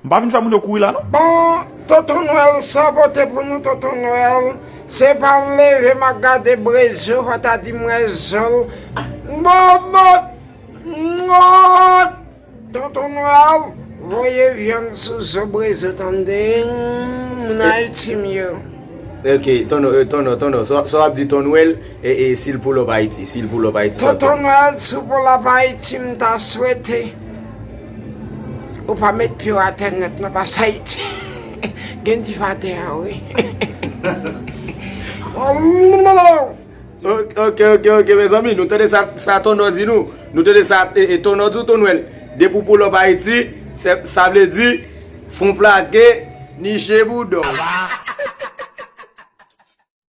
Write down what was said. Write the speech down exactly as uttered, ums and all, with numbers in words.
M pa vin fè moun yo kouri la non. Bon, Tonton Nwèl, sa w pote pou nou, Tonton Nwèl? Se pa m leve m ap gade brezo, fò ta di m wè zo l. Bon, bon, bon, Tonton Nwèl, voye vyann sou zo brezo, tande, moun Ayiti m yo. Ok, Tonton, euh, Tonton, Tonton, sa sa w ap di Tonton Nwèl, e, e, si l pull up Ayiti, si l pull up Ayiti, sa Tonton Nwèl, si w pull up Ayiti, m ta swete ou pa met pye w atè nèt non, paske Ayiti gen dife atè a, wi. Ok, ok, ok, ok, mezanmi, nou tande sa, sa Tonton di nou. Nou tande sa, e, e, Tonton di w, Tonton Nwèl. Depi w pull up Ayiti, se, sa vle di, fon plake, niche bouda w.